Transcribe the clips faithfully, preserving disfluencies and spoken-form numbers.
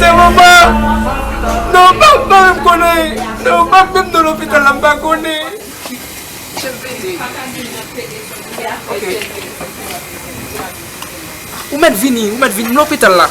Te manman! Non, pa, pa menm konnen! Non, pa menm nan lopital la, m pa konnen! Ok. Ou mèt vini, ou mèt vini, m lopital la.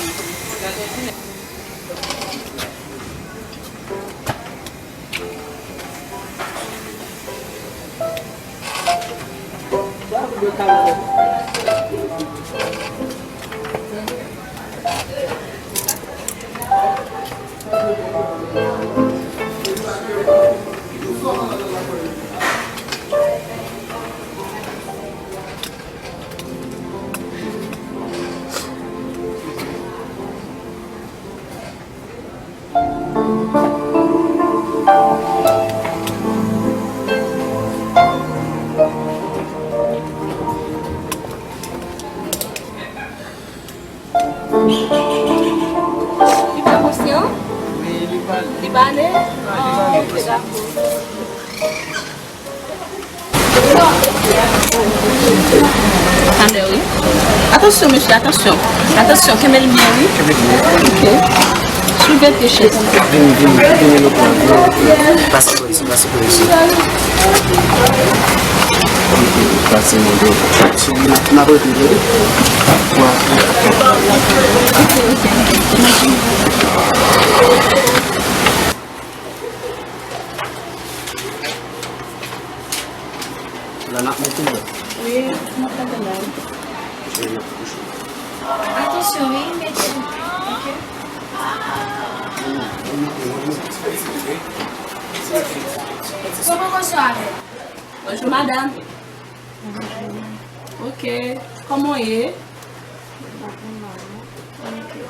Li pa konsyan? Wi, li pale. Li pale? Ah, ok, dakò. Talè, wi. Atansyon, mesye, atansyon. Atansyon, kenbe l byen, wi. Ok. Soulve pye chèz. Vini, vini, vini, nou pran, vini. Pase pa isi, pase pa isi. Pase, mon Dieu. N ap rete, wi. La n ap mete l. Wi, n ap mete l. Atansyon, wi, mete l. Ok. Kòman w sou avè l? Bonjou, madanm. Ok. Kòman w ye?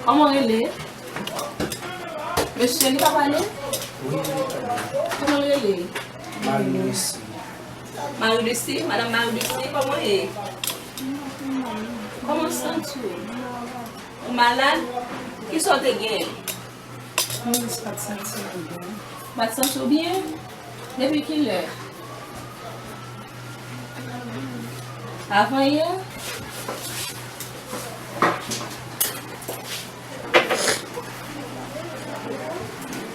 Kòman w rele? Mesye, li pa pale? Wi, li pale. Kòman l rele? Marie Lucie. Marie Lucie, madanm Marie Lucie, kòman w ye? Kòman w santi w? Ou malad? Kisa w te gen? Mwen jis pa t santi m byen. Pa t santi w byen? Depi kilè? Avan yè?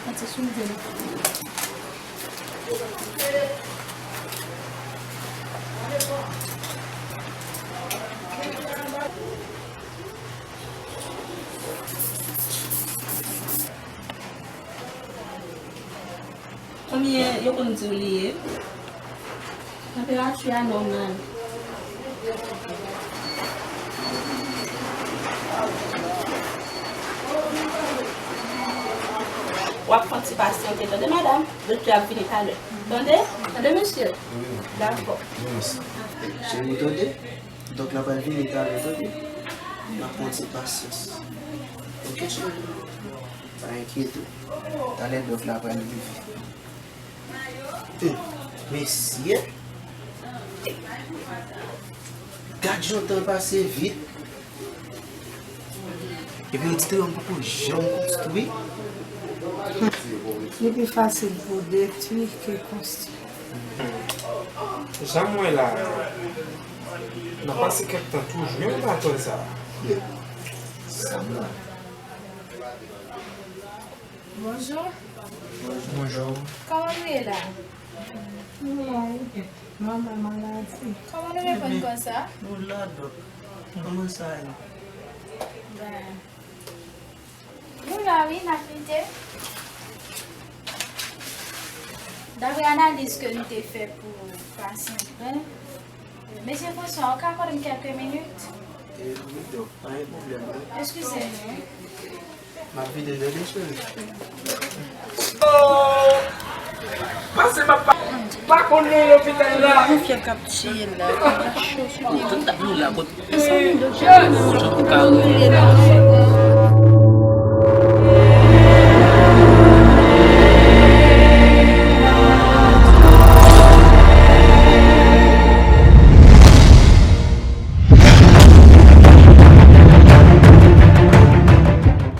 Mete sou m vin. Konbyen yo konn di w li ye? Tanperati a nòmal. W ap fè yon ti pasyante, tande, madanm? Doktè ap vini talè. Tande? Tande, mesye? Wi. Dakò. Wi, mesye. Cheri, ou tande? Dòk la pral vini talè, tande? N ap pran ti pasyans. Ok, cheri? Pa enkyete w. Talè dòk la pral rive. Hum, mesye! Gad jan tan pase vit. Epi oditoryòm poko janm konstwi. Li pi fasil pou detwi ke konstwi. Jan m wè la, n ap pase kèk tan toujou, men m pa kwè sa. Sa m wè. Bonjou. Bonjou. Kòman nou ye la? Nou la wi. Manman maladi. Kòman nou reponn konsa? Nou la, dòk. Kòman sa ye? Ben, nou la wi, n ap lite. Daprè analiz ke nou te fè pou pasyan, ben, mesye François, ou ka akòde m kèlke minit? E, wi, dòk, pa gen pwoblèm, non. Eskize nou. M ap vide, tande, cheri. Pase m ap pa, pa konn nan lopital la. Yon fyèv k ap tiye l la. Tout dat nou la, kot. Mezanmi, dòk, jan pou ka rele.